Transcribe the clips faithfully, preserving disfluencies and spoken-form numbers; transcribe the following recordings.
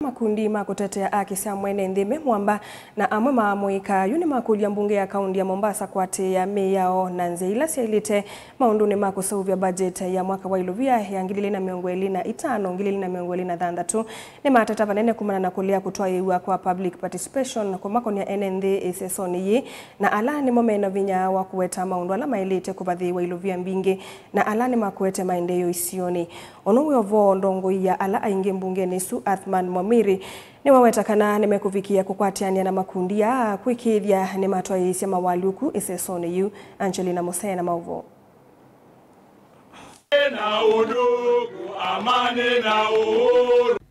Makundi ma kũtetea aki sya mwene nthĩ me mwamba na amwe ma amũika yu nĩmakũlya mbunge ya kaunti ya Mombasa kũatĩĩa mĩao na nzĩa ila syaĩlĩte maũndũnĩ ma kũseũvya budget ya mwaka wa ilovia ya ngili ilĩ na mĩongo ĩlĩ na itano, ngili ilĩ na mĩongo ĩlĩ na thanthatũ. Nĩmateta vanene kumana na kũlea kũtwaĩĩw'a kwa public participation kũmakonĩa ene nthĩ ĩsesonĩ yĩĩ, na ala nĩmo mena vinya wa kũweta maũndũ ala maĩlĩte kũvathĩĩwa ilovia mbingĩ, na ala nĩmakũete maendeeo isionĩ. Ũnũ wĩ ũvoo ndongoi ya ala aingĩ mbungenĩ ĩsu, Athman Mwamwiri, nĩwaweta kana nĩmekũvikĩa kũkwatĩanĩa na makundi aa kwĩkĩĩthya nĩmatwaĩĩsya mawalyũku ĩsesonĩ yĩu. Angelina Musee na maũvoo.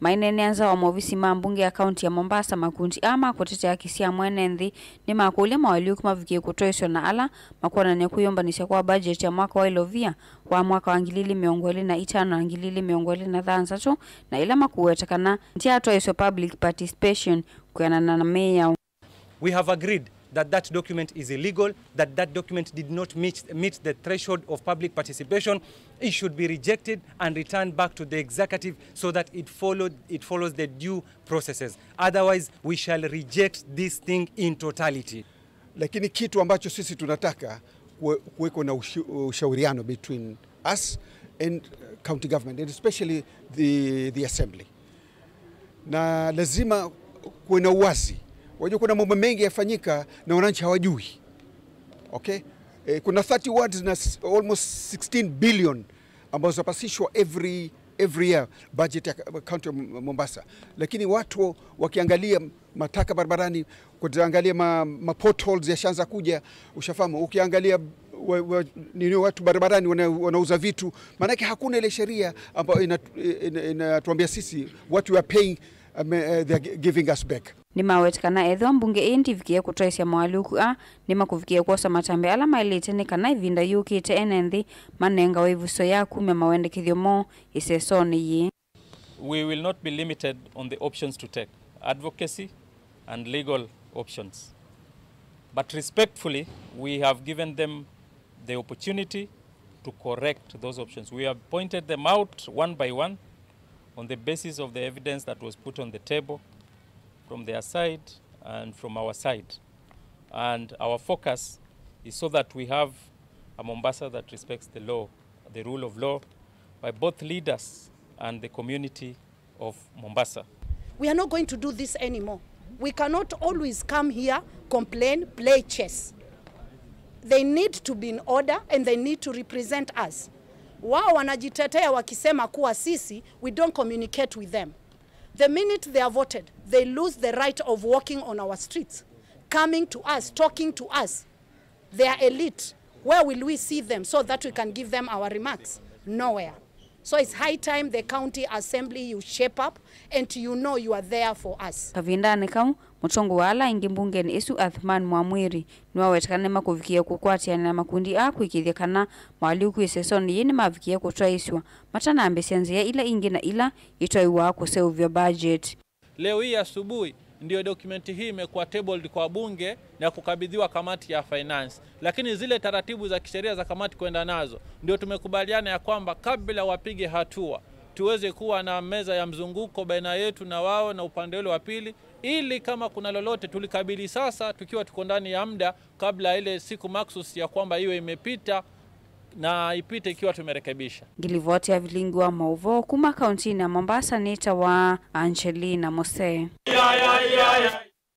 Maineenea nza wa movisi ma mbunge ya kaunti ya Mombasa, makundi aa ma kũtetea aki sya mwene nthĩ nĩmakũlya mawalyũku mavikĩe kũtwaĩsw'a na ala makwonany'a kwĩyũmbanĩsya kwa budget ya mwaka wa ilovia wa mwaka wa ngili ilĩ mĩongo ĩlĩ na itano na ngili ilĩ mĩongo ĩlĩ na thanthatũ, na ila makũweta kana ndyatwaĩsw'a public participation kwĩanana na mĩao. We have agreed that that document is illegal, that that document did not meet, meet the threshold of public participation. It should be rejected and returned back to the executive so that it followed, it follows the due processes. Otherwise, we shall reject this thing in totality. Lakini kitu ambacho sisi tunataka kuwe-, kuweko na ushu-, ushauriano between us and county government, and especially the, the assembly. Na lazima kuwe na uwazi. Wajua, kuna mambo mengi yafanyika na wananchi hawajui. Okay? Eh, kuna thirty wards na s-, almost sixteen billion ambazo zapasishwa every, every year, budget ya county ya Mombasa. Lakini watu wakiangalia mataka barabarani, kuangalia ma, ma potholes yashaanza kuja, ushafahamu, ukiangalia wa, wa, nini, watu barabarani wana, wanauza vitu, maanake hakuna ile sheria ambayo ina-, ina-, inatuambia sisi what we are paying, um, uh, they are gi-, giving us back. Nĩmaweta kana ethĩwa mbunge ĩĩ ndĩvikĩe kũtwaĩsya mawalyũku aa, nĩmakũvikĩe kwosa matambya ala maĩlĩte nĩ kana ĩvinda yũkĩte ene nthĩ manengawe ĩvuso ya kumya mawendekethyo moo ĩsesonĩ yĩĩ. We will not be limited on the options to take, advocacy and legal options. But respectfully, we have given them the opportunity to correct those options. We have pointed them out one by one on the basis of the evidence that was put on the table from their side and from our side. And our focus is so that we have a Mombasa that respects the law, the rule of law, by both leaders and the community of Mombasa. We are not going to do this anymore. We cannot always come here, complain, play chess. They need to be in order and they need to represent us. Wao wanajitetea wakisema kuwa sisi, we don't communicate with them. The minute they are voted, they lose the right of walking on our streets, coming to us, talking to us. They are elite. Where will we see them so that we can give them our remarks? Nowhere. So it's high time the county assembly, you shape up and you know you are there for us. Kavindanĩ kau, mũtongoi wa ala aingĩ mbungenĩ ĩsu, Athman Mwamwiri, nĩwaweta kana nĩmakũvikĩe kũkwatĩanĩa na makundi aa kwĩkĩĩthya kana mawalyũku ĩsesonĩ yĩĩ nĩmavikĩe kũtwaĩsw'a matanambĩĩsya nzĩa ila ingĩ na ila itwaĩwa kũseũvya budget. Leo hii asubuhi ndio dokumenti hii imekuwa tabled kwa bunge na kukabidhiwa kamati ya finance, lakini zile taratibu za kisheria za kamati kwenda nazo ndio tumekubaliana ya kwamba kabla wapige hatua, tuweze kuwa na meza ya mzunguko baina yetu na wao na upande ule wa pili, ili kama kuna lolote tulikabili sasa tukiwa tuko ndani ya muda, kabla ile siku maksus ya kwamba iwe imepita na ipite ikiwa tumerekebisha. Ngilivoti ya vilingi wa maũvoo kuma kauntinĩ ya Mombasa nĩtawa Angelina Mose.